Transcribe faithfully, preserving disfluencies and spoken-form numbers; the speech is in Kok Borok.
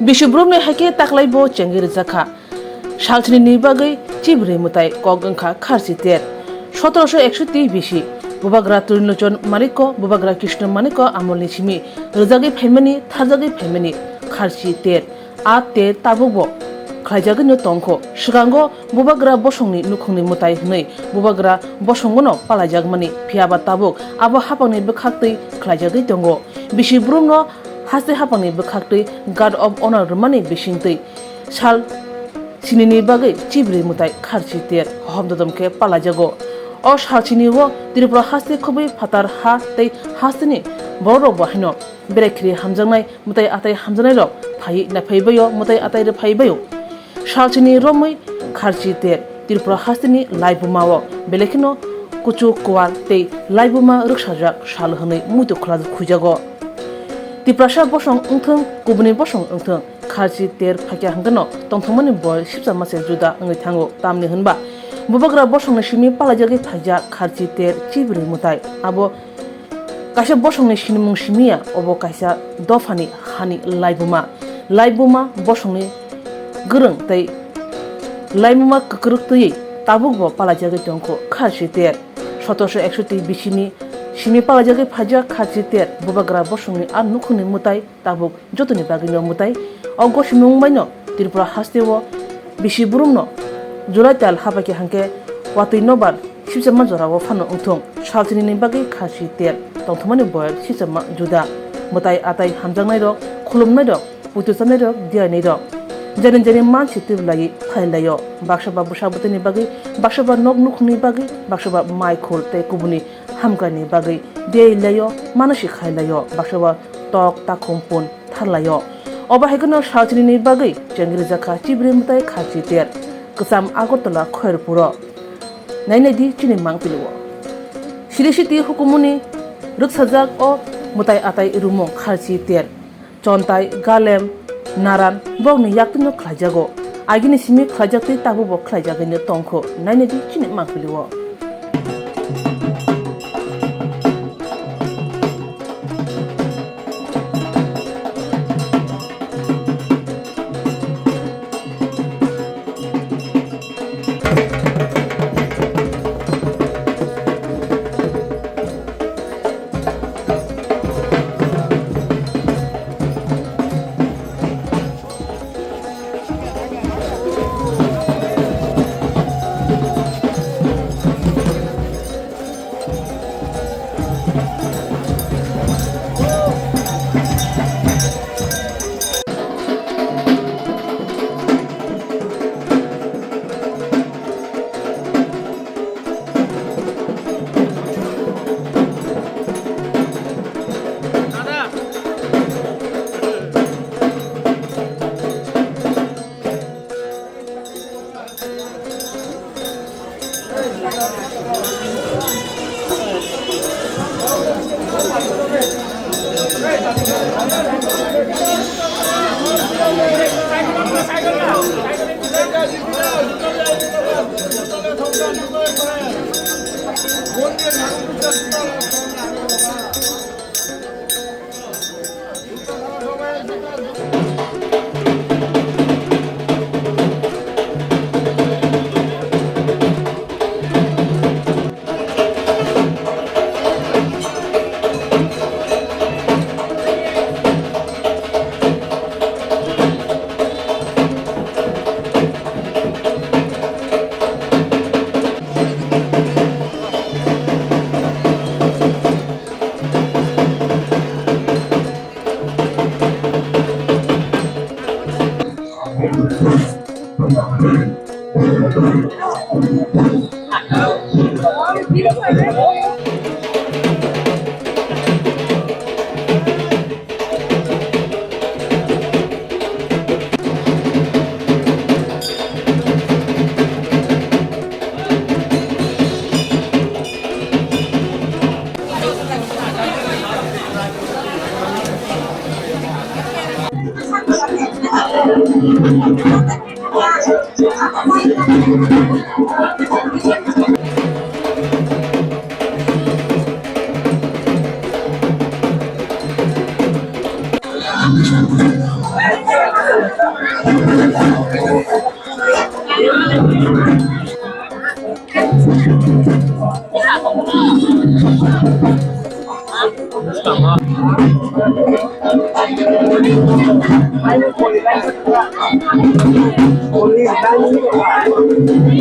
Bisi borokni hai khe taklai bo chengwi rwjak kha. Salchini ni bagwi chibrwi mwtai kok wngkha kharchi ter. Sotoroso eksoti bisi Bubagra Trilochon Manikko, Bubagra Krishna Manikko amolni simi rwjagwi phaimani, tharjagwi phaimani kharchi ter. A ter tabukbo khlaijagwino tongkho. Swkango Bubagra bosongni nukhungni mwtai hwnwi Bubagra bosongono palaijakmani, phiyaba tabuk abo haphangni bwkhaktwi khlaijagwi tongo. Bisi borokno haste haphangni bwkhaktwi Guard of Honor rwmani bisingtwi sal sinini bagwi chibrwi mwtai kharchi ter hohom dodom khe palaijago. O sal sinio Tripura haste khobwi phatar ha tei hasteni bororokbo haino berai khiri hamjaknai, mwtai atai hamjaknairok phaiwi naphaibaio, mwtai atai rwphaibaio. Salchini romwi kharchi ter Tripura hasteni laibuma o belai kheno kuchuk kuar tei laibuma rwksajak sal hwnwi muitu khwla-, khuijago. Tiprasa bosong wngthung, kubuni bosong wngthung, kharchi ter phaikya hwnkhe no tongthokmani boi sipsa mase juda wngwi thango, tamni hwnba Bubagra bosongni simi palaijagwi phaijak kharchi ter chibrwi mwtai. Abo kaisa bosongni sinimung simiya, obo kaisa dophani hani laibuma. Laibuma bosongni gwrwng tei laibuma kwkrwk twiwi tabukbo palaijagwi tongkho kharchi ter. Sotoroso eksoti bisini simi palaijagwi phaijak kharchi ter Bubagra bosongni a nukhungni mwtai tabuk jotoni bagwino mwtai. O gosimung baino Tripura hasteo bisi borokno July tal habaikhe hwnkhe watwi nobar sipsama jorao phano wngthung. Salchinini bagwi kharchi ter tongthokmani boyar sipsama juda. Mwtai atai hamjaknairok, khulumnairok, puitu chanairok, diyainairok jani jani mansi twiblaiwi phailaio. Baksa ba bwsa bwtwini bagwi, baksa ba nok nukhungni bagwi, baksa ba mai khul tei kubuni hamkrai ni bagwi diyai laio, mano si khai laio, baksa ba tok takhum pun thar laio. Obo hai kheno salchini ni bagwi chengri jakha chibrwi mwtai kharchi ter kwcham Agartala Khairpuro. Nainai di chini mangpili o. Siri siti hukumuni rwksajak o mwtai atai rumung kharchi ter. Chontai, Galem, Naran, bokni yaktwino khlaijago. Agini simi khlaijak tei tabukbo khlaijagwino tongkho. Nainai di chini mangpili o.